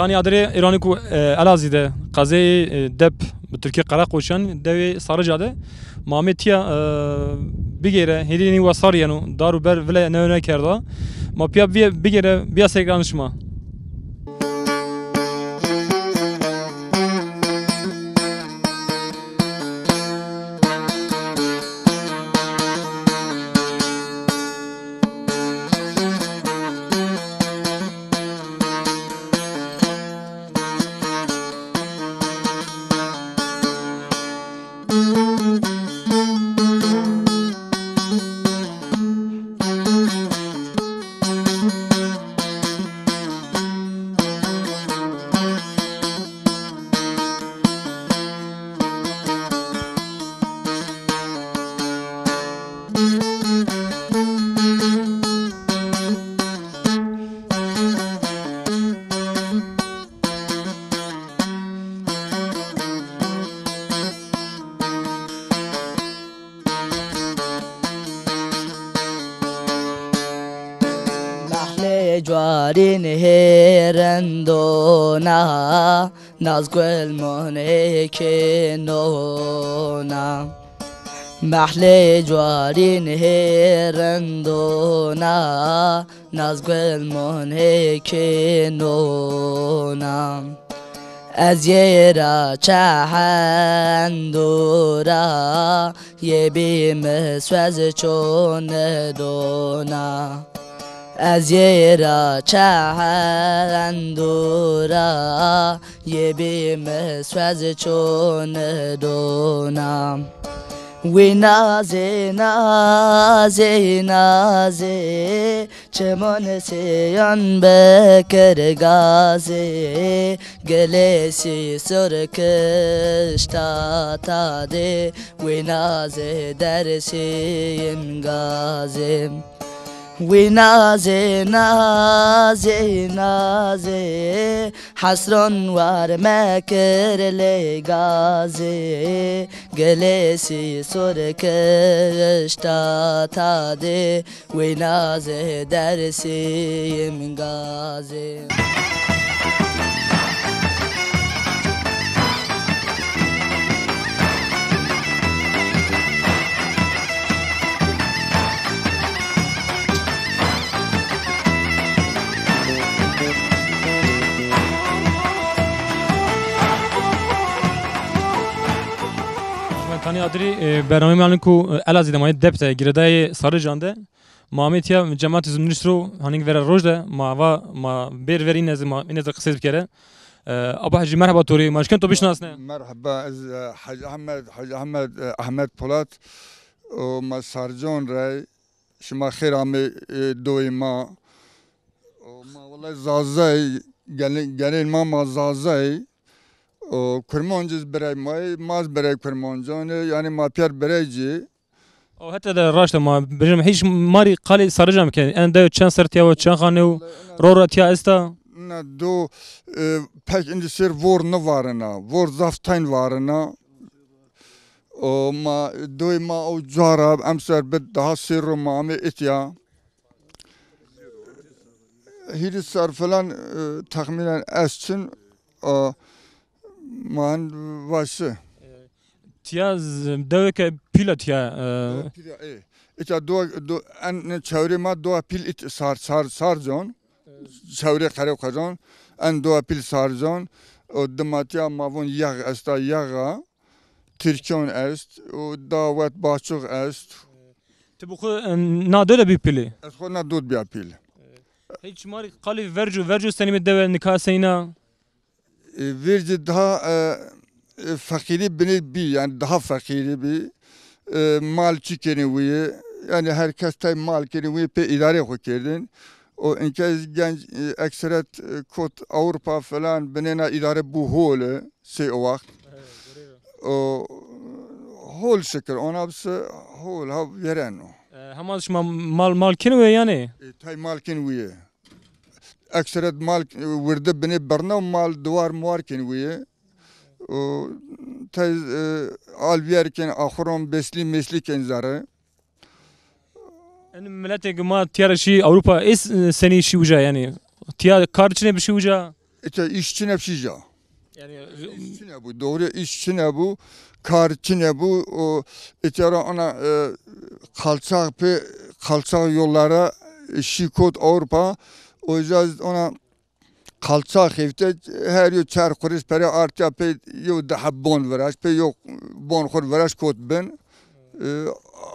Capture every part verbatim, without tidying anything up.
Tanî adirê îranî ku, e, Elazî de, qezeyê, e, Dep, bi Tirkî Qereqoçan, dewê Sarıca de. Ma amê tiya, e, bigêre, hêdî nî wa sar yeno, dar û ber vile newene kerda. Ma piya bîye bigêre, bîya seyran şima. Mehlê cuarîn hêrendona, Nazgul monekê nona. Mehlê cuarîn hêrendona, Nazgul monekê nona. Ez yê ra çehendo ra, yê bî mi suez çon dona. Ez yê ra çehendo ra, yê bî mi suez çon dona. Wî nazê, nazê, nazê, çimon sêyan bikir gazê, gilê sîsor kişta tadê, wî nazê dersîn gazê. Wî nazê, nazê, nazê, hesron war mekir lê gazê, gilê sîsor kişta tadê, wî nazê dersîm gazê. Tanî adirî, e, bernameyê mi alin ku, e, Elazî de ma yê Dep de, girêdayê Sarıcan de. Ma amê tiya cematê zunîş ro, hanî vera roj de, ma va, ma bêr ver îne zî, ma îne zî qisey bikere. E, Aba Hecî, merheba to rê, ma eşken to bişinasne? Merheba, ez, e, Hecî Ehmed, Hecî Ehmed, e, Ehmed Polat, û ma Sarıcan rey, şima xêr amê, e, doyê ma. Û ma wele Zazay, gelê-, gelên ma, ma Zazay. Û Kurmancî zî birey ma yê, ma zî birey Kurmancan ê, yanî ma pîyer birey cî. O hete de raşt e, ma bêjim, hîç ma rî qalê Sarıcan bikerî. En dewe çend ser tiya wa, çend xane û ro ra tiya esta? Na do, e, pek îndî ser vor nivarina, vor zaf tayn varina. O ma, doyê ma o cara, emser bi daha sêr ro ma amê itya. Hîrî ser filan, e, texmînen est çin, e, ma hin vaşi. Tiya z-, deweke pîl a tiya, e. Pîl a, e. Îta do, do, en çewrê ma dowa pîl ît sar, sar, Sarcan. Çewrê Qereqoçan, en dowa pîl Sarcan. O dima tiya ma von yex esta, yexa. Tirkon est, û da wet Baçuq est. Ti bi xwu, e, na dew de bî pîlî? Ez xwu na dew de bîya pîl. Hîç ma rî qalî verco, verco senî mi dewe nika seyna? E, vercî daha, e, e, feqîrî binê bî, yanî daha feqîrî bî. E, mal çi kenî wîye, yanî her kes tay mal kenî wîye pê îdarê xwu kerdin. O înke genc, e, ekseret, e, kot Ewropa filan binêna îdare bû hol e. Sey o waxt. O, hol şikir, ona bise hol ha vêreno. E, hema şima mal, mal kin wê yanî? E, tay mal kin wîye. Ekseret mal, e, wirdi binê birna, mal diwar muar kin wîye. O, tay, e, al vîyer kin, axuron beslî meslî kin zerre. En miletê ke ma tiya ra şî Ewropa, ê s-, senî şî uca yanî? Tiya kar çinê bişî uca? Îta îş çine şî ca. Yani, e, iş çine bu, doğru, iş çine bu, kar çine bu. O, îta ra ona, e, kalçak pe, kalçak yollara, e, şî kot Avrupa. O yüzden ona kalçak hevte her yo çar kuruş pere artıya pe yo daha bon viraş, pe yok bon xur viraş kot bin. E,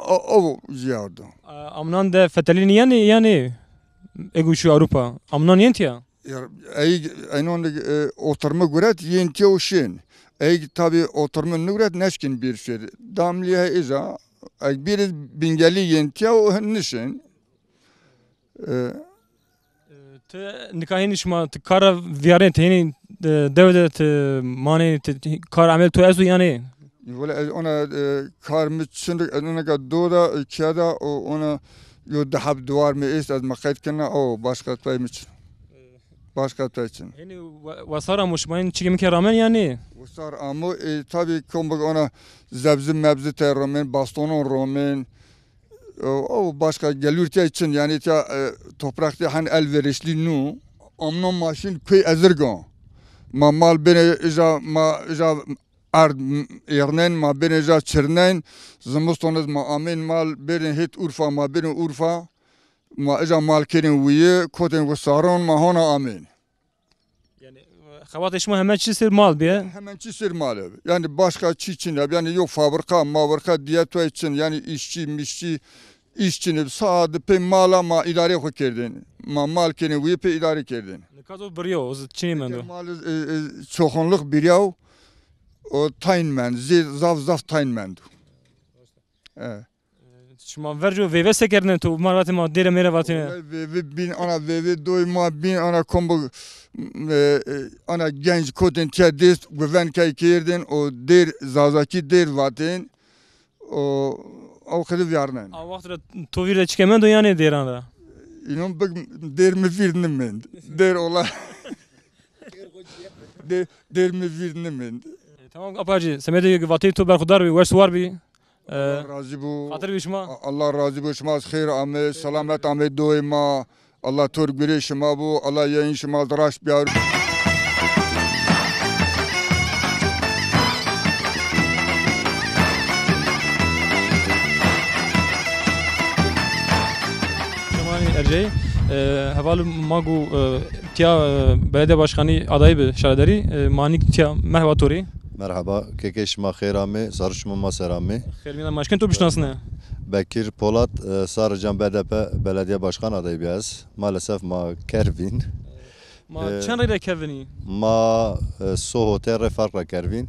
o, o ziyardı. A, amnan de fetelî nîyenî, yanî egu şu Avrupa. Amnan yen tiya? Ya, ey, eynon, e, oturma guret, yen tiya û şin. Ey tabi oturma niguret, neşkin bir şey. Damliye eza, ey bir bingelî yen tiya û nişin. E, E, ti nika hînî şima, ti kar ra vîyarên, ti hînî, e, dewe de ti manê, ti, ti kar emel to esto yanî? Wele ez ona, e, kar mi çin, ez ona ka do da, e, kiya da, o ona yo dehab duvar mi est, ez mi qeyd kena, o başka tay mi çin. Başka tay çin. Hînî wa-, wasar amo şima hînî çike mike ramen yanî? Wasar amo, e, tabi kombik ona zebzi mebzi te romen, bastonon romen, O, o başka gelûr tiya çin, yanî tiya, e, toprak tiya hen elverişli nû. Amnon ma şin köy Ezirgan. Ma mal bêne îja, ma îja erd m-, êrnen, ma bêne îja çirnen. Zimiston iz ma amên mal bêrên hêt Urfa, ma bêrên Urfa. Ma îja mal kêrên wîye, kotên wisaron, ma hona amên. Yani, e, xebatê şima heme çi ser mal bîye? Hemen çi ser mal e. Yani başka çi çin e. Yani yok fabrika, mabrika diye toy çin. Yani işçi, mişçi, iş çin e. Sade pê mala ma îdare xo kerdin. Ma mal kenê wî pê îdare kerdin. Nika zor biriyo, o z-, çinî mendo. Mal, e, e, çoxunluk biriyaw, o tayn mend, zê-, zaf zaf tayn mendo. E. Şima verco veyve se kerdine, to ma vatê ma dêre mêre vatêne. Wellay veyve bîn ana, veyve doy ma bîn ana, kombo, e, e, ana genc kotên tiya dêst, guven kay kerdin, o dêr zazakî dêr vatên, o, o qede vîyarnen. A waxt ra to vîr de çike mendo yanî dêran ra? Înon bik dêr mi vîr nimend. Dêr ola. Dê-, dêr mi vîr nimend. E, tamam, Apacı, semedê vateyê to berxudar bî, weş war bî. E, Allah razî bo. Xatir bî şima. A-, Allah razî bo şima, xeyr ame, selamet ame doyê ma. Allah tor gurê şima bo, Allah yayın şima raşt biyar. Şemanî Erceyî, e, heval ma gu, e, tiya, e, belediye başkanî adayî bi şaredarî, e, ma nîk tiya. Merheba to rê. Merheba, kekê şima xêr amê, sar şima ma ser amê. Xêr mîna ma eşkên to bişinasne. Bekir Polat, e, Sarıcan B D P belediye başkan adayî bi ez. Maalesef ma kervîn. Ma, e, çend rey de kervinî? Ma, e, so hotê rey ferq ra kervîn.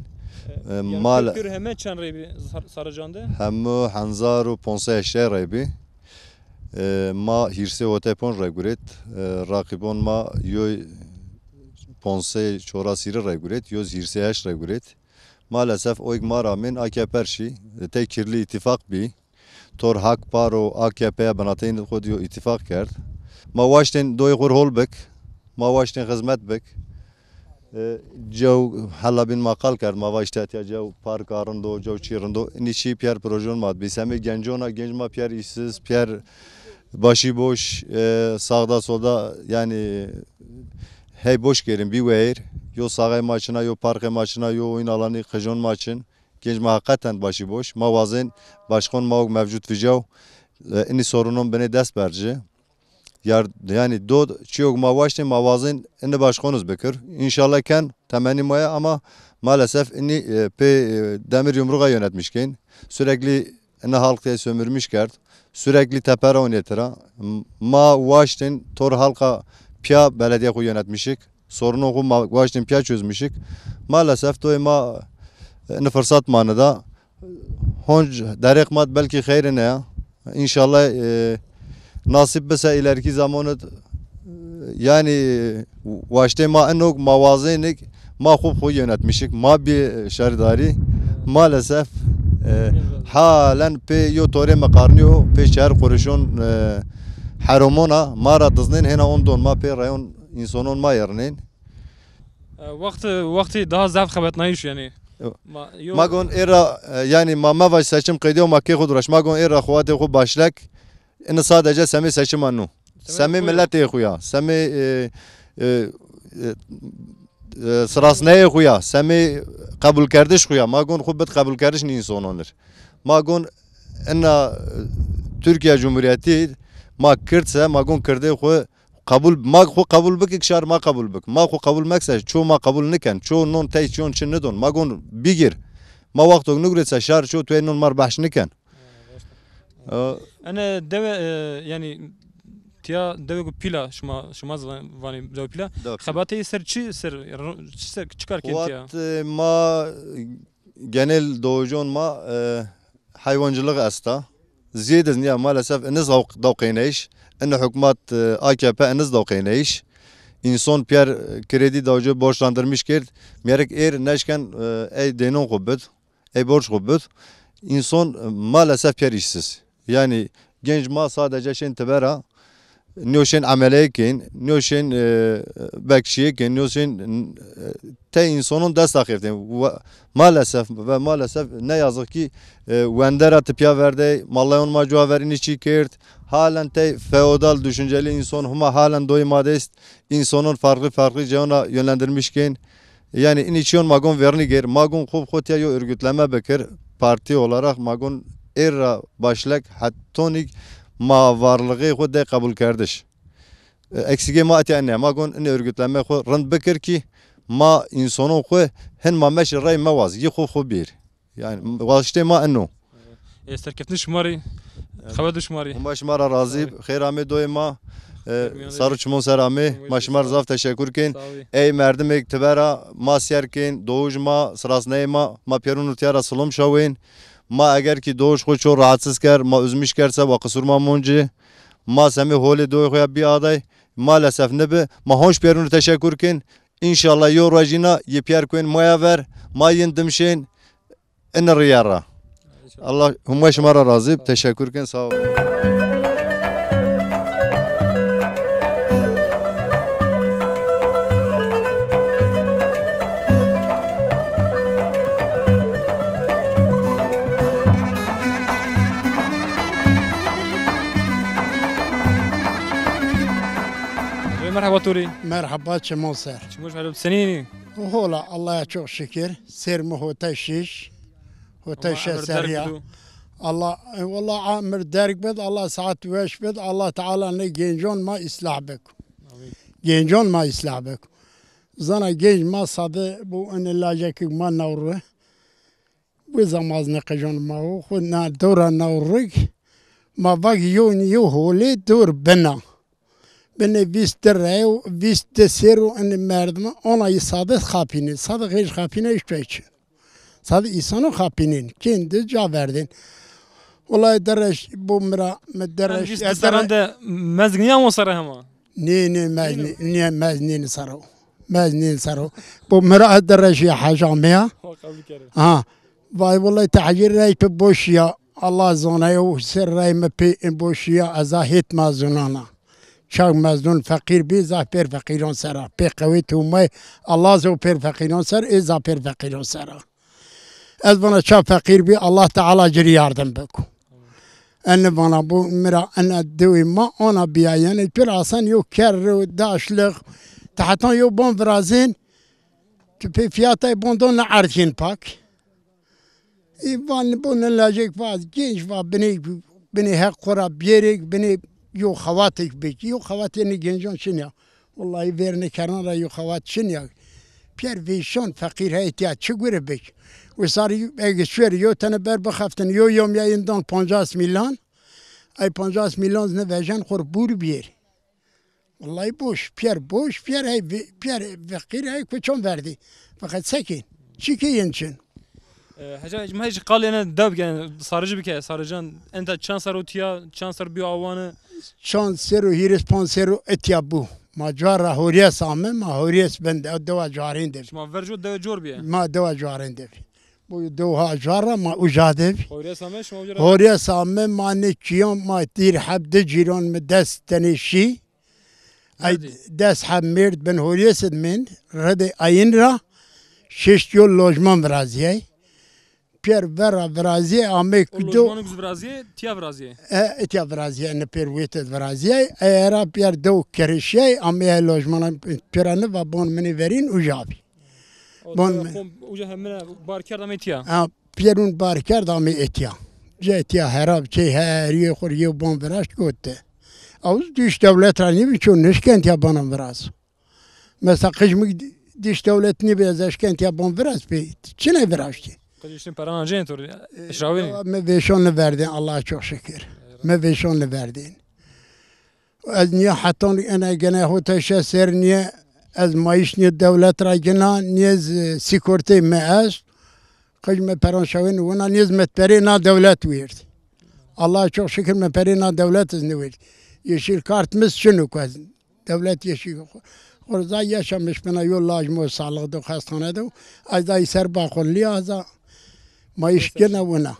E, e, yanî mal-, pêr heme çend rey bî Sar-, Sarıcan de? Hemû hezar û ponc sey heştay rey bî. E, ma hîrsê hotê ponc rey gurêt. E, raqîbon ma yoy ponc sey çoras hîrê rey gurêt, yoz hîrsê heşt rey gurêt. Maalesef oyk ma ra amên A K P şî. E, tey kirlî îtîfaq bî. Tor Hak Par û A K P ya binateyî xo dî yo îtîfaq kerd. Ma waştên doyê xo rê hol bik. Ma waştên xizmet bik. E, cew hela bîn ma qal kerd. Ma waştê tiya cew parka rind o, cew çî rind o. Înî çî pîyer projon ma bî. Semê gencon a, genc ma pîyer îşsiz, pîyer başîboş, e, sağda solda, yanî hey boş kerîn bî weyr. Yo saxey ma çin a, yo parkê ma çin a, yo oyun alanî qijon ma çin. Genc ma heqeten başîboş. Ma wazên başqon ma ok mevcut vîcaw, e, inî sorunon binê dest berci. Yar-, yanî do çîyok ma waştên ma wazên inî başqon iz bikir. Înşallah ken, temennî ma ya ama maalesef inî, e, pê, e, demir yumruğa yönetmiş kên. Sürekli inî halk tê sömürmüş kerd. Sürekli tepe ra oynê tira. M-, ma waştên tor halka piya belediye xo yönetmişik. Sorunê xo ma waştên pîya çözmüşik. Maalesef doyê ma, e, inî fırsat ma nida. Honc derêq ma belkî xeyrê ne ya. Înşallah, e, nasip bise ileriki zamanı, e, yanî waştê ma inog ma wazênik, ma xo xo yönetmişik, ma bî şerdarî. Maalesef, e, halen pê yo torê meqarnî yo, pê çer quruşon, e, heromon a, ma ra diznên hêna on don ma pê reyon. Însonon ma yernên. E, wext, wextî daha zaf xebetnayîş yanî. Yo. Ma, yo. Ma gon êra, e, yanî ma mevaj seçim qeydiyo ma kê xo duraş. Ma gon êra xo vatê xo başlek. Ini sadece semê seçima nu. Semê, semê xo ya, miletê xo ya. Semê, e, e, e, e, sirasneyê xo ya, semê qebulkerdiş xo ya. Ma gon xo bid qebulkerdiş nî însonon ir. Ma gon ina, e, Türkiye Cumhuriyeti ma kird se, ma gon kirdê xo qebul, ma xo qebul bik, ik şar ma qebul bik. Ma xo qebul mek se, ço ma qebul niken. Ço non tey çiyon çi nidon. Ma gon bigir. Ma wexto nigret se şar ço tu ey non mar behş niken. E, Ene dewe, e, yanî tiya dewe ku pîla şima, şima zî van-, vanî dewe pîla. Dewe pîla. Xebatê ser çi ser, çi ser, çi kar kên tiya? Wat, e, ma genel dojon ma, e, hayvancılık esta. Ziyediz niya maalesef iniz daw-, dawqeyneyiş. Ini hukmat, e, A K P iniz dawqeyneyiş. İnson piyer, e, kredi dawci borçlandırmış kerd. Miyerek er neşken, e, ey deynon xo bid. Ey borç xo bid. Înson, e, maalesef piyer îşsiz. Yanî genç ma sadece şên tibera, nîyo şên emeleyê kên, nîyo şên, e, bekşîyê kên, nîyo şên, e, tey însonon dest axêrtên. Ve maalesef, ve maalesef ne yazık ki, e, wende ra tipya verdey, mallayon ma cuwa verînî çî kerd. Halen tey feodal düşünceli înson huma halen doyê ma dest, însonon farklı farklı ceyona yönlendirmiş kên. Yanî inî çiyon ma gon vernî gêr, ma gon xo bi xo tiya yo örgütleme bikir, parti olarak ma gon êr ra başlek hetonîk ma varlixê xo de qebulkerdiş. E, eksigê ma etiya ine, ma gon inî örgütleme xo rind bikir ki ma însonon xo hin ma meşi rey mewaz, yi xo xo bîr. Yanî waştê ma ino. Ê serkeftin şima rê, xebetê şima rê. Huma şima ra razî, xeyr amê doyê ma. E, sar û çimon ser amê. Ma şima ra zaf teşekur kên. Ey merdimêk tibera ma ser kên, dowij ma, sirasneyê ma, ma pêrûn û tiya ra silom şawên. Ma eger ki dowij xo ço rahatsiz ker, ma üzmüş ker se, wa qisur ma monci. Ma semê holê doyê xo ya bî aday. Maalesef nibi. Ma honc pêrûn teşekur kên. Înşallah yo rojîna yi piyer kuên maya ver, ma yin dimşên ini riya ra. Allah huma şima ra razî, teşekur ken, sağ olun. Merhaba Turî. Merhaba, çimon ser. Çimoj merhaba, senînî? Hola, Allah'a çok şükür. Ser mi hotay şiş. Hotay şeş serya. Allah, e, walla amir derg bid, Allah saat weş bid, Allah Teala ne gencon ma islah bik. Amin. Gencon ma islah bik. Zana genc ma sade bu ene lajekik ma nawru. Bu zamaz ne qejon ma o, xo na dora nawrik, ma vak yo, yo hole dor bina. Bine vîst di rey û vîst di ser û ini merdim ona yi sade xapînin. Sade xêj xapîne hiç çay çi. Sade îsano xapînin. Kên di ca verdin. Wallahî dereş bu mira, mi dereş, vîst e, di serran de mezg nîya mo sere hema? Nê, nê, mez nê, nê, mez nîn sero. Mez nîn sero. Bu mira dereş ya haca meya. Ha. Vay wallahî tehcîr rey pi boş ya. Allah zanayo ser rey mi pê in boş ya. Eza hêt mezunana. Çak mezun feqîr bî, zaf pêr feqîron sera. Pê qewê tu may, Allah zo pêr feqîron ser, ê zaf pêr feqîron sera. Ez vana ça feqîr bî, Allah Teala ci rê yardim biko. Ene vana bu mira ene dewê ma ona bîya. Yanî pir asan yo kerr û daşlix, ti hetan yo bon virazên, tu pê fiyatay bon do ne erdkên pak. Ê van bo ne lajek va, genç va, binê, binê heq xo ra biyerek, binê yo xewatek bik. Yo xewatê ne gencan çin ya. Wallahî vêrnekerdan ra yo xewat çin ya. Piyer vêşan feqîr heytîya çi gure bik. Wisarî ege şuer yo tene ber bixeftin, yo yomya indan pancas mîlan. Ay pancas mîlan ne vejen xor bûr bîyer. Wallahî boş, piyer boş, piyer hey ve-, piyer feqîr hey kuçon verdî. Feqet sekîn. Çi ke yin çin. E, heca, ma hiç qal ene dew bike, sarıcı bike, sarıcan. Enta çan ser o tiya, çan ser biyo awanı. Çan ser o hîris pan ser o etya bu. Ma cuar ra Horiyes ame, ma Horiyes ben de, dewa cuarên de. Şima verco dewe cor biye? Ma dewa cuarên de. Bu dew ha cuar ra ma uca de. Horiyes ame, şima uca ra? Horiyes ame, ma ne çiyan, ma dîr heb de cîran mi des tenê şî. Ay des heb mêrd bin Horiyes id mend, redê ayin ra şeşt yol lojman viraziyay. Pêr vera virazîyê, amê. O do lojmano ki virazîyê, tiya virazîyê? E, etiya virazîyê, ene pêr wête virazîyê. E, era pêr dew kerişîyê, amê lojmana pêra ni va bon minê verîn uca bî. O bon dewa min- xo uca hemine bar kerd amê tiya? Ha, pêrun bar kerd amê etiya. Cê etiya herab çê herîyê xo rê yew bon viraşt gote. Ew dîş dewlet ra nîbî ço nişken tiya banan viraz. Mesela qij mi dîş dewlet nîbî ez eşken tiya bon viraz pê. Çinê viraştî? Qij îşin peran ancên to rê, eşrawînî? Mi vêşon niverdên, Allah'a çok şükür. Mi vêşon niverdên. Ez nîye hetan ene gene hota şe ser nîye ez mayîş nîye dewlet ra gina, nîye z-, sîkortey mi est. Qij mi peran şawên wina nîye z-, mi perê na dewlet wêrd. Allah'a çok şükür mi perê na dewlet iz nêwêrd. Yeşil kart mi z-, çin o ku ez dewlet yeşil xo-, xo rê zaf yaşamış bina yo laj mi o sağlık do, xestane do. Ez da ser baxo lî aza mayîş gina wina.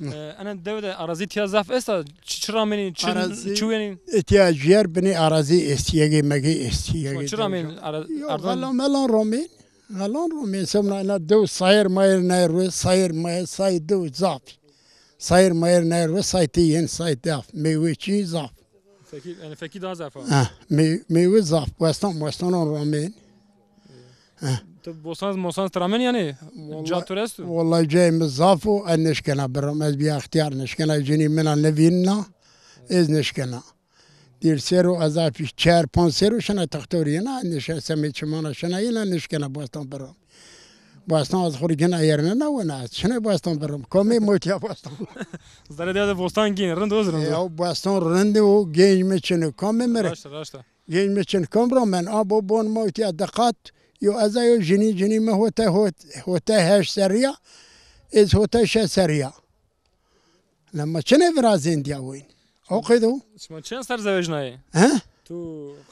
E, ena dewe de arazî tiya zaf esta? Çi, çi ramenî, çi, arazî çi wenî? Etiya jêr binê arazî estî, yegê megê estî, yegê çi ramenî? Yo, xelan melan romên. Xelan romên. Semna ena dew sayir mayir nayir we, sayir mayir, say dew zaf. Sayir mayir nayir we, say tê yen, say daf. Meywe çî zaf. Fekî, yani fekî daha zaf a. Ha, mey-, meywe zaf. Westan, westanan romên. Ti bostan, mostan ti ramen yanî? Ca tu restu? Vallahi cayê mi zaf o, ez nişkena biram. Ez bîya extîyar nişkena, cinî mina nivînna, ez nişkena. Dîr sero ez a pî çar panc sero şina textorî yena, nişe semê çimana şina yena, nişkena bostan biram. Bostan ez xo rê gina yernena wena, ez çinê bostan biram. Komê motiya bostan. Zerê de bostan gîn, rind o rind o. Ya bostan rind o, genc mi çin o, komê mi rê. Raşt, raşt. Genc mi çin kom ra men, a bo bon ma utiya diqat, yo ez a yo cinî, cinî mi hote, hot-, hote heşt serrî ya, ez hote şeş serrî ya. La ma çinê virazên diya wên. O qeydo? Şima çend ser zewecnayê? He? Tu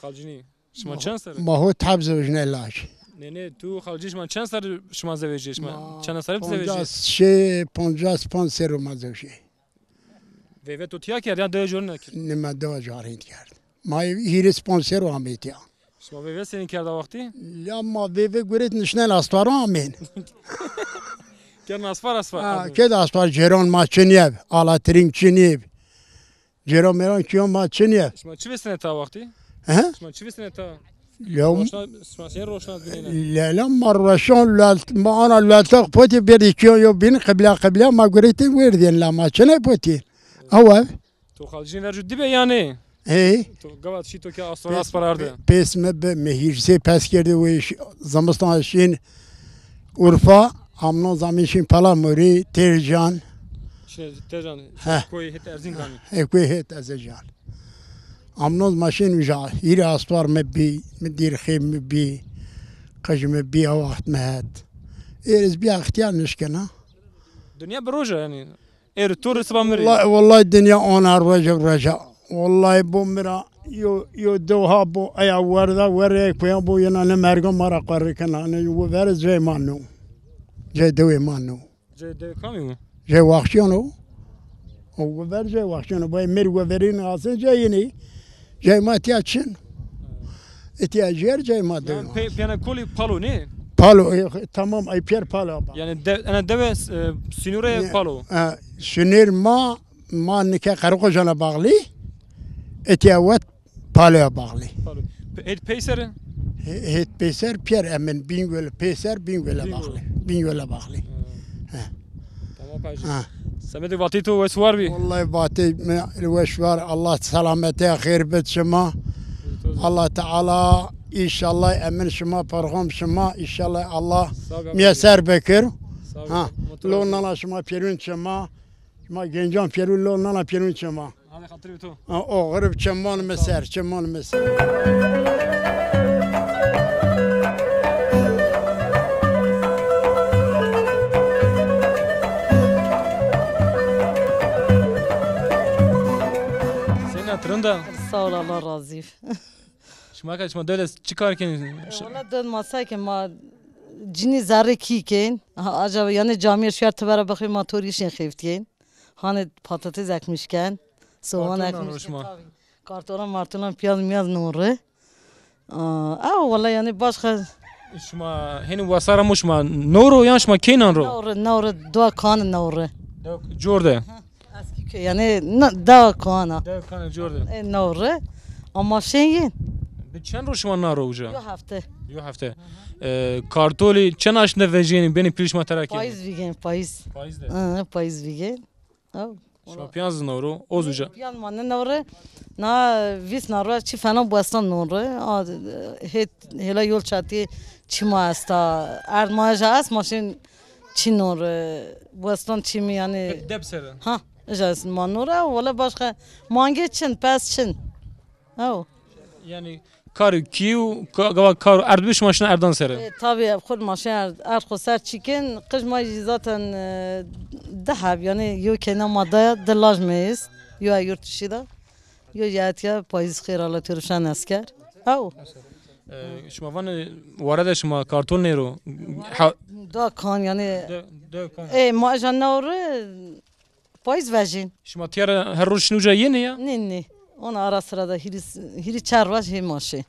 xalcinî. Şima çend ser? Ma hot heb zewecnay laj. Nê, nê, tu xalcî şima çend ser şima zewecî? Şima çend ser zewecî? Poncas şê, poncas panc ser o ma zewecî. Veyve to tiya kerd yan dewe jor nekerd? Nê, ma dewa jor hîn kerd. Ma hîris panc ser o amê tiya. Şima veyve senî kerda wextî? Ya ma veyve guret nişnen astwara amên. Kern astwar, astwar. Ha, ked astwar cêran ma çinîyev, alatirîn çinîyev. Cêran mêran kîyan ma çinîyev. Şima çi vêsine ta wextî? He? Şima çi vêsine ta? Ya roşna, şima sen roşna binêne? Leyla ma roşan lelt, ma ana lelteq potî berdî kîyan yo bîn qibla qibla ma guretî werdîn la ma çinê potî. Awe. To xalcîn ver jû dibe yanî? Ey. To gavat şî to ke astor aspararde. Pes mi bi mi hîrsê pes kerdî wê ş-, zimistan şîn Urfa, amnon zamîn şîn Palamurî, Têrcan. Şî Têrcan, he. Koyê hêt Erzinganî. He, koyê hêt Erzingan. Amnon ma şîn uca, hîrê astor mi bî, mi dîrxê mi bî, qij mi bî, a waxt mi het. Êr iz bîya extîyar nişkena. Dinya bi roja yanî. Êr tu rê siba mi rê. Wellay, wellay dinya ona roje roja. Wellay bo mi ra yo, yo dew ha bo eya werda werê koyan bo yena ne merga ma ra qerrî kena. Ne yo ver cey ma no. Cey dewê ma no. Cey dewê kamî mi? Cey Waxçiyan o. O ver cey Waxçiyan o. Bay mir we verîn asin cey yini. Cey ma tiya çin. Etiya jêr cay ma de. Yanî pe-, peyana kolî Palo nê? Palo, e, tamam, ay pêr Palo ba. Yanî de-, ena dewe, e, sînorê Palo. E, sînor ma, ma nike Qereqojana bağlı. Etiya wet Paloya bağlı. Palo. Pe-, hêt peyser? He-, hêt peyser pêr emin Bingöl, peyser Bingöl'e bağlı. Bingöl. Bingöl'e bağlı. He. He. Tamam hacı. Ha. Semedê vatê to wes war bî. Wellay vatê mi wes war. Allah selamete xêr bid şima. Allah Teala înşallah emin şima, perxom şima. Înşallah Allah miyeser bikir. Ha. Lo nana şima pêrûn şima. Şima gencan pêrûn, lo nana pêrûn şima. Hadi xatirê to. Ha, o xirib çeman mi ser, çeman mi ser. Sena, ti rind a? Sağ ol, Allah razı olsun. Şima ka, şima dewde çi kar kenî? Valla dön masay ke ma cinî zerrê kî kên. Ha, acaba yanî camîye şuyer tibera bixê ma tor işin xeftiyên. Hanê patates ekmiş ken. Soğan ekmiş ken. Kartolan martolan piyaz miyaz nori. Aa, ew wala yanî başka Şima hênî wesar amo, şima newro yan şima keynan ro? Newro, newro, dua kan newro. Dew cor de. Eski köy, yani na- dağ koana. Dew kan cor de. E, newro. Ama şeyin. Bi çend ro şima naro uca? Yo hafte. Yo hafte. E, kartolî çend aşmî de vejîyenî, benî pîl şima tera kenî? Payîz vîgen, payîz. Payîz de. Hı, payîz vîgen. Ew. Şima piyan zî newro, o zî uca. Piyan ma nênewre. Na vîst na ruej çi fena bostan nonre. A, hê-, hêla yol çatî çî ma esta. Erd ma eja est, ma şin çî nonre. Bostan çî mi yani. Hep dep sere. Ha, eja est ma nonre. Wele başka mange çin, pes çin. Ew. Yani kar û kî û ka- gava kar û erd bi şima şina erdan ser. E, tabii, xo ma şin erd, erd xo ser çikin. Qij ma jî zaten, e, di heb, yani yo keyna ma daya, di laj me est. Yo yurt dışı da. Yo jî etiya payîz xêr ala têro şen esker. Ew. E, şima vanê ware de şima kartol nêro. Ha, da kan yani. De, de kan. E, ma eja newre. Payîz vejîn. Şima tîya ra her roj şinî uca yenî ya? Nê, nê. Ona ara sıra da hîrî, hîrî çar roj hê ma şê.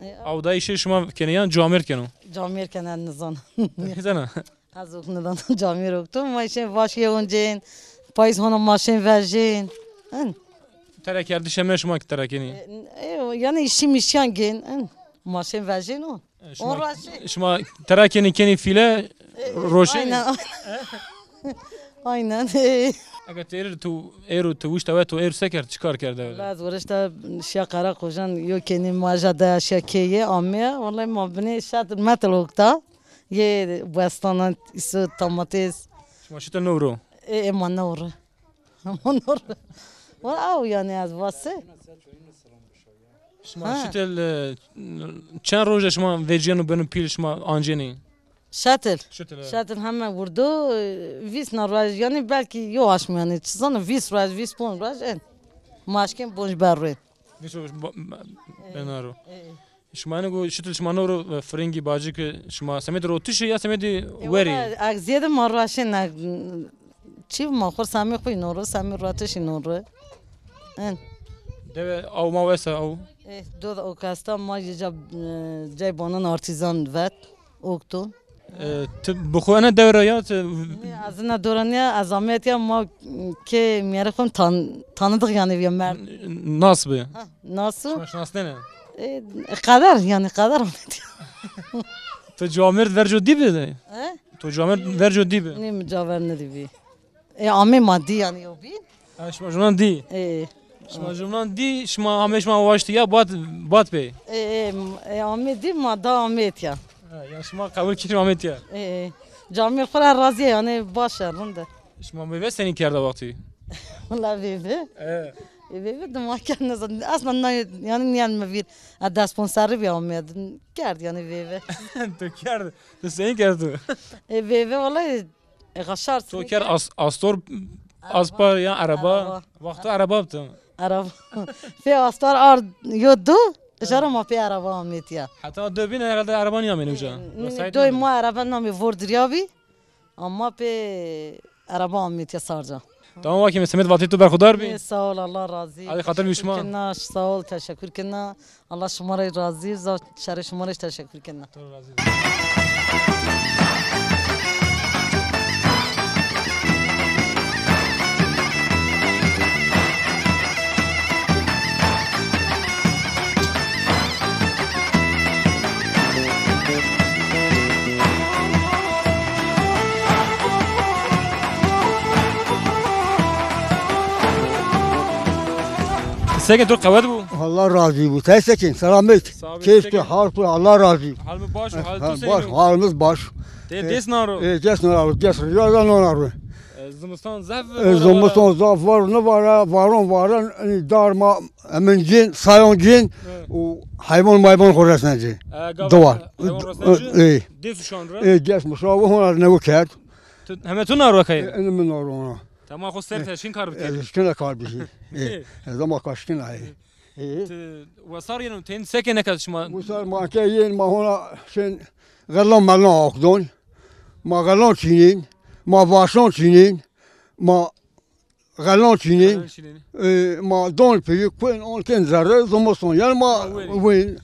E, aw da îşê şima kenê yan camêrd keno? Camêrd keno, ez nizana. Nizana? Ez ok nizana, camêrd okto. Ma şên vaşîye oncên, payîz hona ma şên vejên. Hin. Tera kerdişê me şima ki tera kenî? E, e, yani îşî mişîyan gên, hin. Ma şên vejên o. E, şima, şima tera kenî kenî fîle, e, roşenî? Aynen, aynen. Aynen. Eke tu êr, tu êro tu wişta we, tu êro se kerd, çi kar kerde we? Laz werişta şiya Qereqojan, yo kenî ma ja daya şiya keye ameye. Vallahi ma binê şetil metil okta. Yê bestanan, îso, domates. Şima şite newro? E, e, ma newro. Ma newro. Wala aw yani ez vase. Şima şitil, e, çend roje şima vecîyeno beno pîl şima ancenî? Şetil. Şetil, evet. Şetil heme wurdo, e, vîst na ruej, yani belki yo aşm yani, çi zano, vîst ruej, vîst ponc ruej, en. Ma eşkên bonc berro. Vîst ruej ba- ba- benaro. E, e. Şima eno go şitil şima newro, e, firingî, bacikî, şima semedî rotişî ya semedî werî? E, wala, ek zêde ma rueşên, ek, çi ma xo semê xo newro, semê ruetişî newro. En. Dewe aw ma wesa aw? E, do da okasta ma ca, e, cay banan artîzan vet, okto. E, ti bi xo ene dewe ra ya ti? Nê, ez ina dora nîya, ez ametiya ma kê mîyerê xo tan, tanıdık yani bir mer. Nas bi? Ha, nasıl? Şima şinasnene? E, qeder yani, qeder ametiya. To camêrd verco dî bi de? He? To camêrd verco dî bi? Nê, mi caver nidî bi. E, amê ma dî yani yo bîn. Ha, şima jumnan dî? E. Şima jumnan dî, şima amê şima waştî ya, bat, bat pê. E, e, e, amê dî ma da amê etiya. Ha, ya şima qebul kir amê etiya. E, e. Camêrd xo ra razî ya, yani baş e, rind e. Şima meyve senî kerda wextî? Wala vêve. E. E, vêve dima kerd, nizan. Aslında na, yani nîyen mi vîr. A, dest pon serrî bî amê. Kerd yani vêve. Tu kerd. Tu senî kerd tu? E, vêve wala. E, xaşar. To ker as-, astor, aspar ya araba. Araba. Wexto araba bî. Araba. Pê astar ard yo du, jara ma pê araba amêtiya. Heta do bîn herhalde araba nîyamêne uca. Nî, doy ma araba namê vor dirya bî. Ama pê araba amêtiya sarca. Tamam, wakî mi semed vatê tu berxudar bî. Ê, sağ ol, Allah razî. Hadi xatir bî şima. Teşekkür kena, sağ ol, teşekkür kena. Allah şima ra razî, za şerê şima ra teşekkür kena. Seke to qewet bû. Allah razî bû. Te sekin, selamet. Keyf tu, hal tu, Allah razî. Hal mi baş, hal tu sekin. Baş, halimiz baş. Te des naro. E, des naro, des riya da nonaro. E, zimistan zaf. E, zimistan zaf var, ne var, varon varon, e, darma, emin cin, sayon cin, û heywan mayvan xo resnecî. Diwa. E, des uşan ra. E, des mişa, hona newe kerd. Heme tu naro kay? E, ene mi naro ona. Tamam, xo ser teşkin kar bikir. E, şkina kar bikir. E, e, zaman kaşkina, e. E. Ti wesar yeno, tên seke neka şima? Wesar ma ke yên, ma hona şên xelan melan akdon. Ma xelan çînîn, ma vaşan çînîn, ma xelan çînîn. Xelan çînîn. E, ma don piyî, kuên on kên zerre, zomo son. Yani ma wên.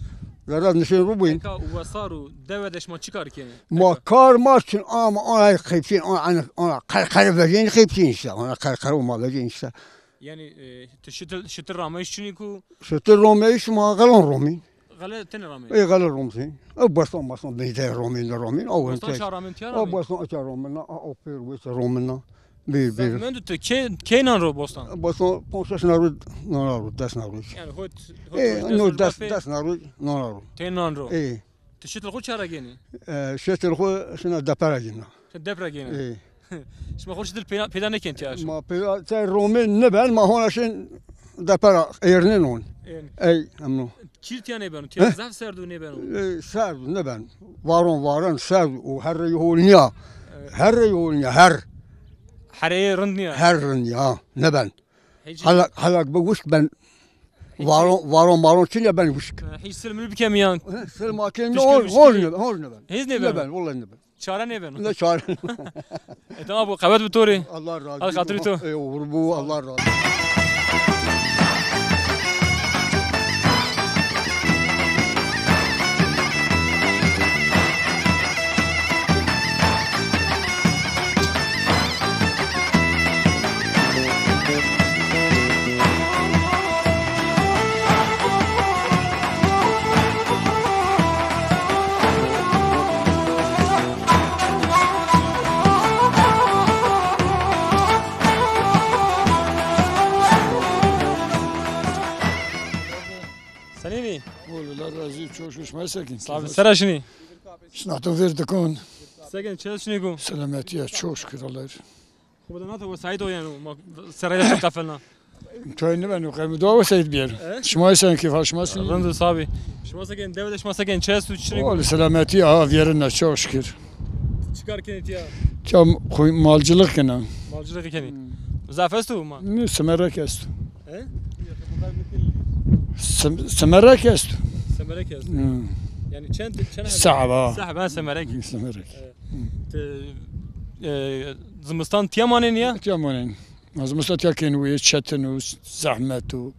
Zerre nişên ro bûyîn. Eka wesar û dewe de şima çi kar kenî? Ma kar ma çin ama ona qeypçin, ona, ona qerqere vecên qeypçin işte. Ona qerqere ma vecên işte. Yanî, e, ti şitil, şitil rameyiş çinî ku? Şitil rameyiş ma xelan romîn. Xele tenê ramê? Ê, xele romsîn. Ew bostan, bostan beyde romîn, romîn. Ew Bostan te- ça ramên, tiya Ew ramê? Bostan aça romina, a, o pêr wêse romina. Bir, bir. Mendo tu kê, kê nan ro bostan? Bostan ponc şeş na ro, nana ro, des na ro. Yani hot, hot Ê, des no na ro des, bafê? Des na ro, nana ro. Tê nan ro. Ê. Ti şitil xo çara gênî? E, şitil xo şina depera gêna. Şina depera gêna. Ê. Şima xo şitil peyda, peyda nêkên tiya şima? Ma peyda, te romê nêben, ma hona şin depera êrnên on. Êrn. Ey, emno. Çîr tiya nêbeno, tiya Heh. Zaf serd û nêbeno. E, serd nêben. Varon, varon serd û herrê holniya. Evet. Herrê holniya, her. Herê rind niya. Her rind ya, nêben. Hecî. Helak, helak bi wişk ben. Hecî. Varon, varon, varon çilya ben wişk. E, hiç silmini bikemiyan. He, silma ke ne Pişkir, hol, pişkir. Hol nêben, hol nêben. Hiç nêbeno. Nêben, vallahi nêben. Çare nêbeno. Ne çare? E, tamam, bu qewet bi to rê. Allah razı olsun. Hadi xatirê to. E, olur bu, Allah razı olsun. Senî bî? Oğlum, Allah razı olsun. Çok şükür. Şima sekin. Sağ ol. Sera şinî? Şina to ver dikon. Sekin, çes şinî ku? Selametiye, çok şükür Allah'a. Xo bide nata wesayît o yanî, ma serayda xo qefelna. Toy nêbeno, qey mi dua wesayît bîyer. E? Şima esen kêfa şima sî? Rind û sabî. Şima sekin, dewe de şima sekin, çi esto, çi nêko? Wallahî selametî, ha, vîyerina, çok şükür. Çi kar kenî tiya? Tiya xo malcılık kena. Malcılık kenî. Hmm. Zaf esto ma? Ne, semerek esto. E? Sem-, semerek esto. Semerek esto. Hmm. Yanî çend, çend Sahaba. Sahaba semerek. Semerek. E. Ti, e, zimistan tiya manenî ya? Tiya manenî. Ma zimistan tiya kenî wê, çetin û zehmet û.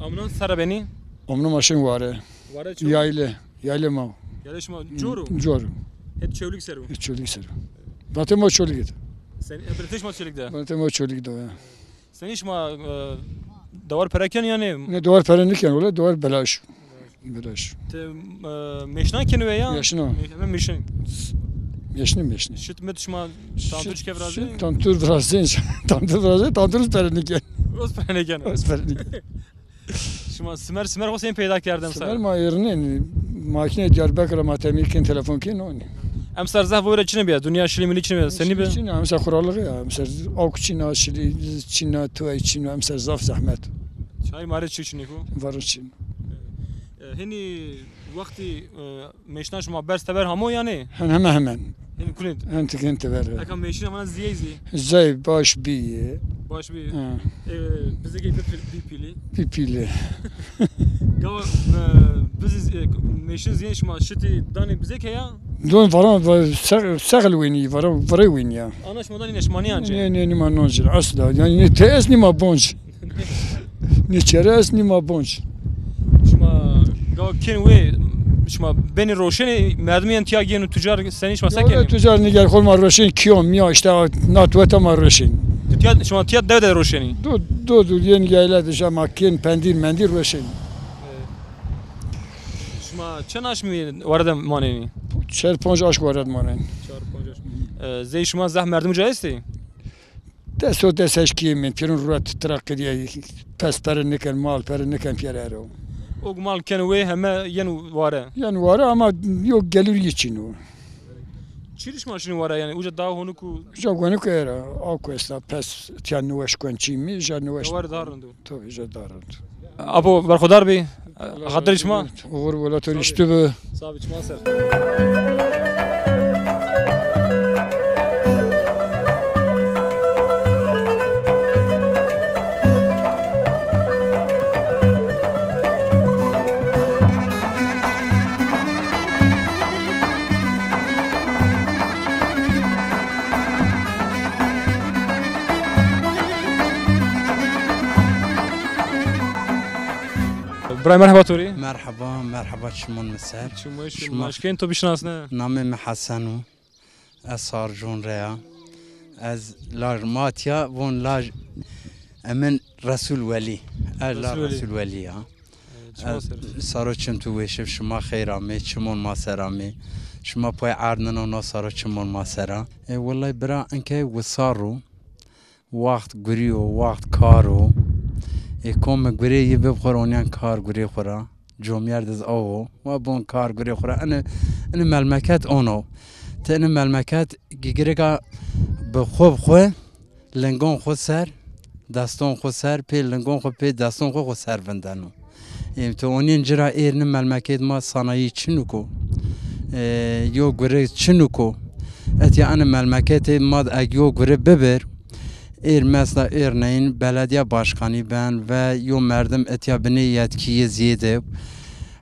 E, amnan sera benî? Amnan ma şin ware. Ware çi? Yayle, yayle ma. Yayle şima cor o? Cor. Het Çewlîg ser o? Het Çewlîg ser o. Vatê ma Çewlîg de. Sen, e, biletê şima Çewlîg de? Vatê ma Çewlîg de, ya. Senî şima, e, dewar pere ken yanî? Ne, dewar pere nêken, wele dewar belaş. Belaş. Ti, e, mêşnan kenî we ya? Mêşnan. Mêş-, hemen mêşin. Mêşin, mêşin. Şit mit şima tantur çike virazê? Şit tantur virazê, tantur virazê, tantur pere nêken. Oz pere nêken. Oz pere nêken. Şima simer, simer xo sên peyda kerdin? Simer ma êrnên, makîne Diyarbekir ma temîr kên, telefon kên, onî. Emser zaf vore çinî bîya, dinya şilî milî çinî bîya, senî bi? Çinî, emser xuralixî ya, emser awk çinî, şilî çinî, tuway çinî, emser zaf zehmet. Çay mare çi çinî ku? Varo çinî. E, e, hinî wextî, e, mêşna şima berz teber hamo yanî? Hen heme hemen. Hinî kunê? Hen tikin teber. Eka mêşina vana zîyey zî? Zey baş bî. Baş bî. Ha. E, bizekê bî pîlî. Bî pîlî. Gawa, e, biz, e, mêşin zîyên şima şitî danê bizekê ya? Don vara, va-, se-, sexil wînî, vara, vara wînî ya. Ana şima danî neşmanî ancî? Nê, nê, nîma noncî, asla. Yanî nê te es nîma bonc. Nê çere es nîma bonc. Şima gawa kên wê, şima benî roşenê, merdimî yen tiya gêno tucar, senî şima se kenî? Tucar nîger xo ma roşên kîyo, mîya, işte, na tuweta ma roşên. Tu tiya, şima tiya dew de roşenî? Do, do, do, yên yayla de şima kên pendîr, mendîr roşenî. Şima çend aşmî ware de manenî? Çar ponc aşm ware de manenî. Çar ponc aşm. E, zey şima zaf merdim uca estî? Des o des heşt kî min, pîrun ruet tira qedîye, pes pere niken, mal pere niken pîyer ero. O mal ken wê heme yen ware? Yen ware ama yo gelûr yî çin o. Çi rî şima şinî ware yanî? Uca daha honik û. Uca honik era, awk esta, pes tiya niweş kuen çî mi, ja niweş. Ware daha rind o. Tabii, ja daha rind. Apo, berxudar bî. Xatirê şima. Uğur welatê rîştî bi. Sağ ol, çiman ser. Bira merheba to rê. Merheba, merheba çimon mi ser. Çimon şima. Şima şkên to bişinasne? Namê mi Hesen o. Ez Sarcon re ya. Ez laj ma tiya von laj emin Resul Welî. Ez la Resul Welî. Resul Welî ya. Çima ser. Saro çim tu weşiv, şima xeyr amê, çimon ma ser amê. Şima pay erd nino no saro çimon ma sera. E, wellay bira, inke wisar o. Waxt gurî yo, waxt kar o. E, kom mi gurê yi bib xo ra onîyan kar gurê xo ra. Comyerd iz aw o. Wa bon kar gurê xo ra. Ini, ini melmeket on o. Ti ini melmeket gigirika bi xo bi xo, lingon xo ser, deston xo ser, pê lingon xo, pê deston xo xo ser vindeno. Ê, tu onîn ci ra êr ni melmekêd ma sanayî çinuk o. Ê, yo gure çinuk o. Etya ani melmeketê ma eg yo gure bibir, êr mesela êrneyin belediye başkanî ben ve yo merdim etya binê yetkîyê zêde.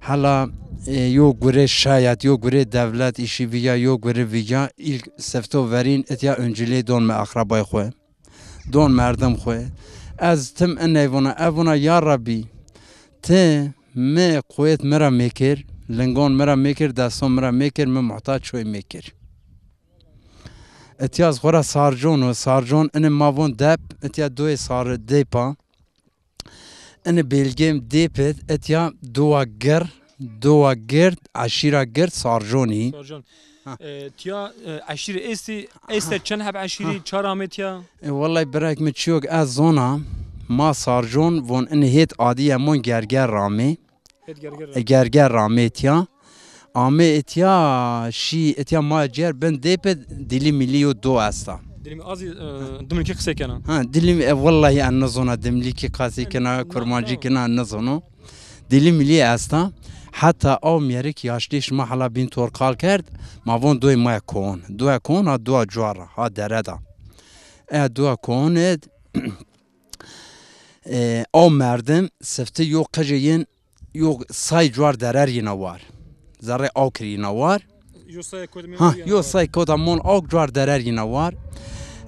Hela, e, yo gure şayet, yo gure devlet îşî viya, yo gure viya, ilk sifto verîn etya öncülê don mi akrabay xo. Don merdim xo. Ez tim iney vona, ev vona, ya Rabbî, ti mi quwêt mi ra mêkir, lingon mi ra mêkir, deston mi ra mêkir, mi muhtaç çoy mêkir. Etya ez xo ra Sarcon o, Sarcon ini ma von dep, etya doyê Sarı Depa. Ini bêlgêm Dêpit, etya dowa gir, dowa gird, eşîra gird Sarconî. Sarcon. Ha. E, tiya, e, eşîrî estî, esta çend heb eşîrî, çar amê tiya? E, wellay birek mi çiyok ez zona, ma Sarcon von ini hêt adî yemon Gerger ramê. Hêt Gerger ramê. E, Gerger ramê tiya. Amê etiya şî, etiya ma ciyer bin dê pê dilî milî yo do esta. Dilî mi-, azî, e, dimlikî qisey kena. Ha, dilî mi-, e, wellahî en nizona dimlikî qasî kena, kurmancî kena, en nizono. Dilî milî esta. Heta aw mîyerik yaşlî şima hala bîn tor qal kerd, ma von doyê ma ya koon. Doya koon ha doya cuar ra, ha dere da. E, doya koon id, e, aw merdim sifti yo qijê yin yo say cuar derer yina war. Zerrê awkir yina war. Yo say kod mi Ha, yina yo war. Say koda mon awk cuar derer yina war.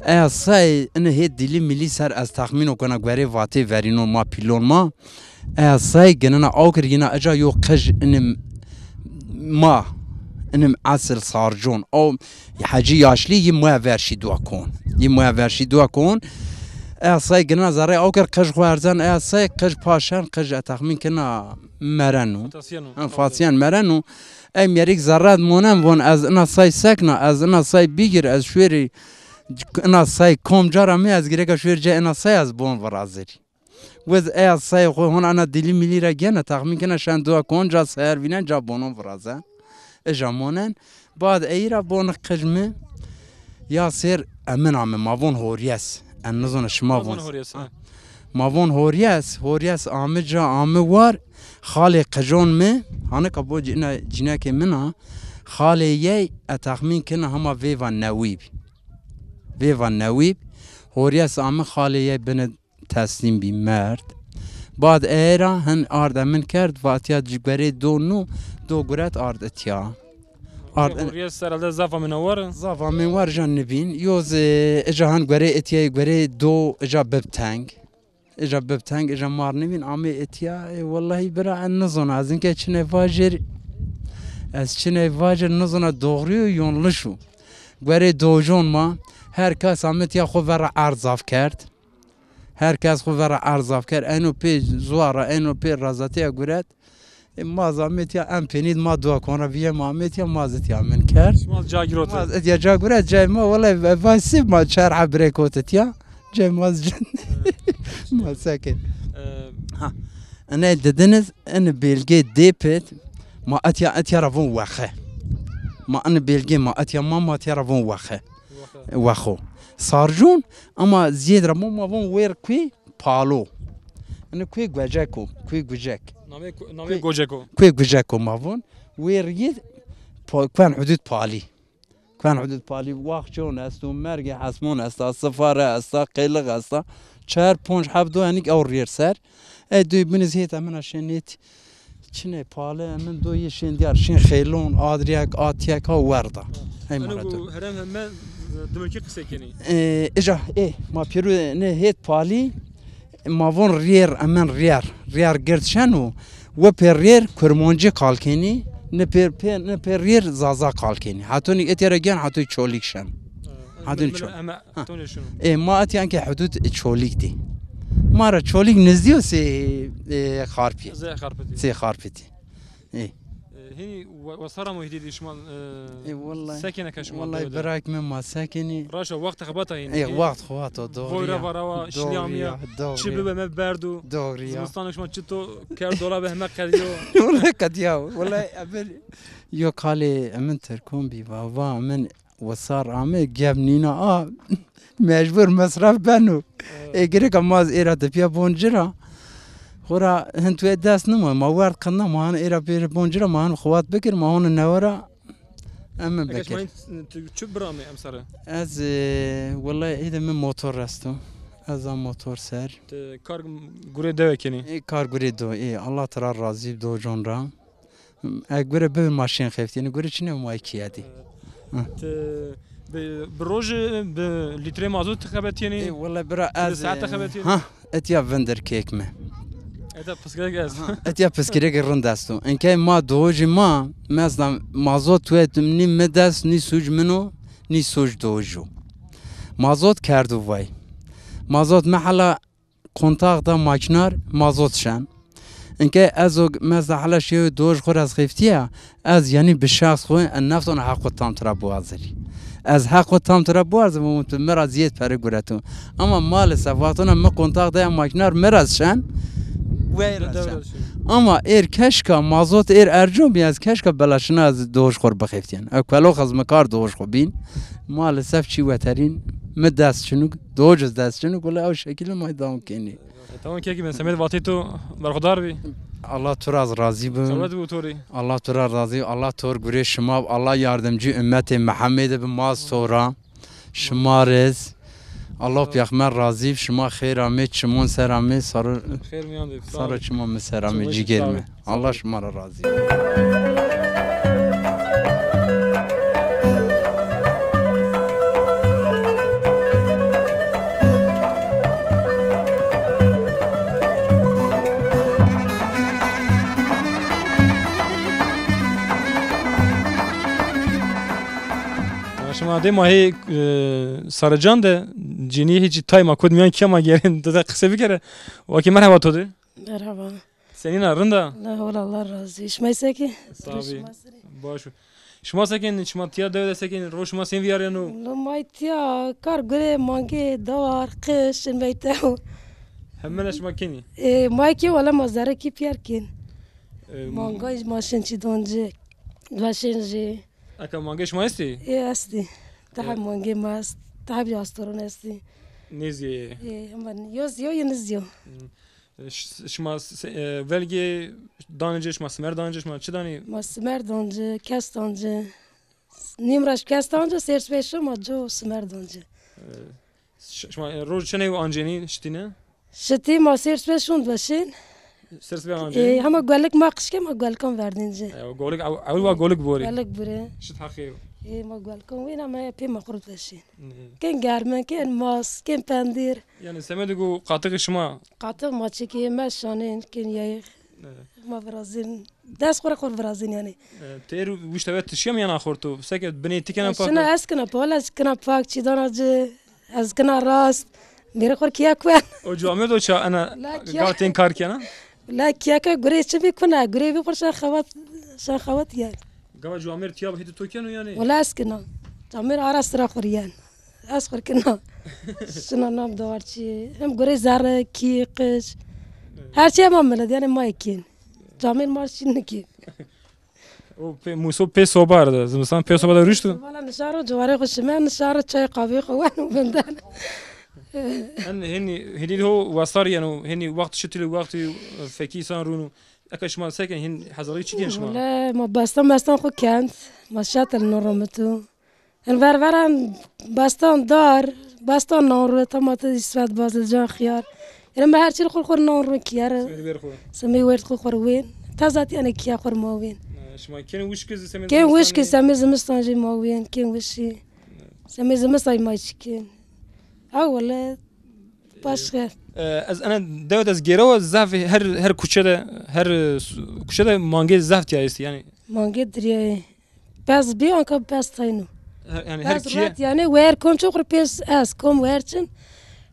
Eya say ini hê dilî milî ser ez texmîno kena guerê vatê verînon ma pîlon ma. Eya say ginina awkir yina eca yo qij ini ma, ini esil Sarcon. O Hecî Yaşlî yi moya ver şî dua kon. Yi moya ver şî dua kon. Eya say gina zerrê awkir qij xo erzen, eya say qij paşen, qij e texmîn kina mereno. Fatasiyen o. Ha, fatiyen mereno. Ey mîyerik zerred monen von ez ina say sekna, ez ina say bigir, ez şuêrî ina say kom cara mi, ez gireka şuêr ce ina say ez bon virazirî. Wez eya sayê xo hona ana dilî milî ra gena, texmîn kena şen dua kon ca sayer vînen ca bonon virazen. Ija monen. Bad eyî ra bon qij mi ya sêr emin ame, ma von Horyes. En nizona şima von. Ma von Horyes, ha. Ma von Horyes, Horyes ame ca ame war. Xalê qijon mi, hanika bo cîna, cînekê min a. Xalê yey, e texmîn kena hema vêva newî bî. Vêva newî bî. Horyes ame xalê yey bini teslîm bî, merd. Bad ey ra hin ard emin kerd, vatiya ci guerê do nû, do guret ard itya. Ard Hurriyet herhalde zaf amêna war. Zaf amên war, ja nibîn. Yoz, e, eca hin guerê itya, guerê do eca bib teng. Eca bib teng, eca mar nibîn, amê itya, e, wellahî bira en nizona. Ez inke çinê vajir, ez çinê vajir nizona doğruyu yonluşu. Guerê dojon ma, her kes amitya xo vera erd zaf kerd. Her kes xo vera erd zaf kerd. Eno pê zuara, eno pê razatiya guret. E, ma zametya em penîd ma dua kona viye ma ametya ma zitya min kerd. Ma ca girot. Ma zitya ca guret, cay ma wele vaysi ma çar abre kotitya. Cay ma zicin. Ma seke. E, ha. Ene dediniz, ene belge depet, ma etya, etya ra von wexe. Ma ene belge ma etya ma, ma etya ra von wexe. Wexo. Sarcon, ama ziyed ra mo ma von wer kuê palo. Ini kuê guecek o, kuê gucek. Namê ku-, namê gocek o. Kuê gucek o ma von. Wer yid pa-, kuen hudud palî. Kuen hudud palî, wax çon esto, mergê hesmon esta, sifare esta, qêlix esta. Çer, ponc, heft do enik ew rêr ser. Ey doy biniz hêt emina şenêt. Çinê pale, min do yê şên diyar, şên xêlon, adriyek, atiyek ha werda. Hey marato. Herem heme dimekî qisey kenî. E, eca, e, ma pêru ne hêt palî, ma von riyer, emen riyer. Riyer gird şeno, We pê rêr Kurmancî qal kenî, ne pê, pê, ne pê rêr Zaza qal kenî. Hetonî etya ra gen, hetoy Çolîg şen. Hetonî Çolîg. Eme Ha. Tonca şunu. E, ma etyan ke hudud Çolîg dî. Ma ra Çolîg nizdî yo sê, e, Xarpî. Zê Xarpitî. Sê Xarpitî. E. E, hînî we-, wesara mo hîdî dî şima, e, e, wellay, sekene ke şima wellay dewe de? Birak mi ma sekenî. Raşa, wext xebata hînî. E, wext xebata, doğru ya. Voyra varawa, şilî amîya. Doğru ya, doğru ya. Çi bibe me berdu. Doğru ya. Zimistan şima çi to ker dolabe heme qediyo. Wellay qediya. Wellay ebil yo kalê emin Tirkon bî, va, va, emin wesar ame, gem nîna a, mecbur mesref beno. Evet. E, gereka ma ez êra tepîya bon ci ra. Xora hin tuye dest nima, ma werd qedna, ma han êra pêr bon ci ra, ma han xewat bikir, ma hona newe ra emin bikir. Eke şima tu çi biramê emsare? Ez, e, wellay êde min motor esto. Ez a motor ser. Ti kar gurê dewe kenî? E, kar gurê do, e. Allah tira razî do con ra. E, gure bibi ma şên xeftîyenî, gure çine ma kîye dî. Ti bi, bi roje bi lîtrê mazot ti xebetîyenî? E, wele bira ez, saete xebetîyenî? Ha, etya vindir kêk mi. Etya piskirek ez. Ha, etya piskirek rind esto. Enke ma dojî ma, mesela mazot tuet nî mi dest, nî suc min o, nî suc dojo. Mazot kerdo vay. Mazot mi hela kontax da makînar mazot şen. Inke ez o mezda hela şêwê doj xo ra ez xeftîya, ez yanî bi şexs xo en nefton heqo tam tira biwazirî. Ez heqo tam tira biwazim, tu mi ra zîyed pere gureto. Ama maalesef wextona mi kontax daya makînar mi ra şen, wey ra şen. Ama êr keşka mazot êr ercon bî, ez keşka belaşina ez doj xo ri bixeftîyen. Ew kelox ez mi kar doj xo bîn. Maalesef çî weterîn mi dest çinuk, doj ez dest çinuk, wele ew şekilî may dewam kenî. E, tamam, kekî, ben semed vatê to berxudar bî. Allah tu ra razî bi. Sewet bi to rî. Allah tu ra razî, Allah tor gurê şima bi, Allah yardimcî ummetê Mihemedê bi, ma zî to ra. Şima rê zî. Allah pêxmer razî bi, şima xêr amê, çimon ser amê, saro, xêr mîyan de, sağ ol, saro çimon mi ser amê, çimon cîgêr mi. Sağ ol. Allah şima ra razî. Şima dê ma hê, e, Sarican de cinî hîç tay ma kod miyan kîya ma gerên, tu de qise bikere. Wakî merheba to de. Merheba. Senîn a, rind a? La hol, Allah razî. Şima se kî? Sağ bî. Şima se rê. Baş o. Şima se kenî, şima tîya dewe de se kenî, ro şima sên vîyareno? La may tîya kar gurê, mangê, dawar, qiş, in meytew. Hemene şima kenî? E, may kî wele ma zerre kî pîyer kên. E, mangay ma şin çî don ci. Veşên jî. Eka mangê şima estî? E, estî. Teha mangê ma est. Teha bî astoron estî. Nêzî yê? E, hemen yo zî yo, yê nêzî yo. Hmm. E, ş-, şima s-, e, velgê danê ci, şima simer danê ci, şima çi danî? Ma simer dan ci, kes dan ci. Nîm ra kes dan ci, sêr sibê şima co simer dan ci. E, ş-, şima, e, roj çenê ancênî, şitîne? Şitî ma sêr sibê şûn veşên. Sêr sibê ancênî? E, hema guelik ma qişke ma guelikan verdên ci. E, guelik, ew, ew wa guelik borî. Guelik borî. Şit heqî. E, ma guelikan wîna ma pê ma xurt veşên. Hı. Kên germin, kên mas, kên pendîr. Yanî semedê ku qatixê şima? Qatix ma çikê, me şanên, kên yayix. Evet. Ma virazên. Dest xo ra xo virazên yanî. Evet, têr wişte ve tişiya mi yana xorto? Seke binê ti kena pak? Şina ez kena pak, ez kena pak, çî dana ci, ez kena rast. Mêrê xo kîya kuen. O camêrd o ça ena gatên kar kena? La kîya ke gurê çi bî kuna, gurê bî xo şen xewat, şen xewat yen. Gava camêrd tîya bi hêdî to keno yanî? Wela ez kena. Camêrd ara sira xo yen. Ez xo kena. Şina nam dawarçî. Hem gurê zerre, kî, qiş. Her çî hema milet, yanî ma kên. Camêrd ma çî nikên. O pê, muso pê sobar de, zimistan pê soba de ruştu? Valla nişaro ciwarê xo şime, nişaro çay qavê xo wen û vinden. En hênî, hênî ho wesar yeno, hênî wext şitilî, wextî fekî san rûnu. Eka şima seken hên hezarî çi kên şima? Wele ma bestan bestan xo kend, ma şetil no romitu. En ver veran bestan dar, bestan nan ro, tamate îsvet, bazilcan, xiyar. Yanî me her çî xo xo nan ro kîyer. Semê wêrd xo. Semê wêrd xo xo wên. Tezat yanî kîya xo ma wên. E, şima kên wişkî zî semê zimistan? Kên wişkî semê zimistan jî ma wên, kên wişkî. Semê zimistan ma çikên. Ha wele. Başka. E, ez ene dewe de ez gêrewa zaf her, her kuçe de, her, e, s-, kuçe de mangê zaf tiya estî, yanî. Mangê diriyayê. Pez bî, anka pez tayno. Her, yanî her kîye. Pez ret, yanî wer kom ço xur pês ez, kom wer çin.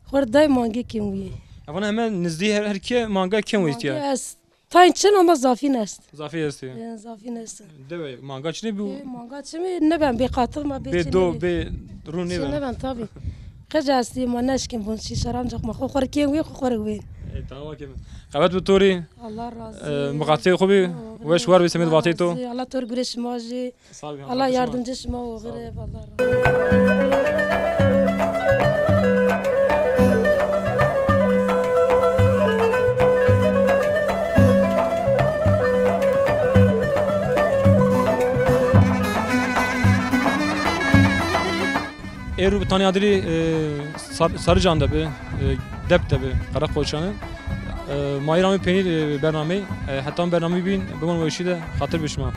Xur day mangê kêm wî. Evana hemen nizdî her, her kîye manga kêm wî tiya. Mangê ez. Tayn çin ama zafîn est. Zafî estî. E, zafîn est. Dewe manga çinê bî. E, manga çinê nêben, bê qatil ma bê. Bê çinê do, bê. Bê rûn nêben. Çinê nêben tabî. Qij estî, ma neşkin bun şîşe ra, ancak ma xo xo rê kên wê, xo xo rê wê. E, tamam, kêm. Qewet bi to rê. Allah razı. E, miqatê xo bî. Weş war bî semêd vatê to. Allah razı. Allah to rê gurê şima jî. Sağ olun. Allah yardımcı şima oxire. Êro bi tanî adirî, e, Sar-, Sarıcan de bi, e, Dep de bi, Karakoçanı. E, ma êr amî peynî, e, bernameyî, e, heta bernameyî bîn, bimon weşî de, xatir bi şima.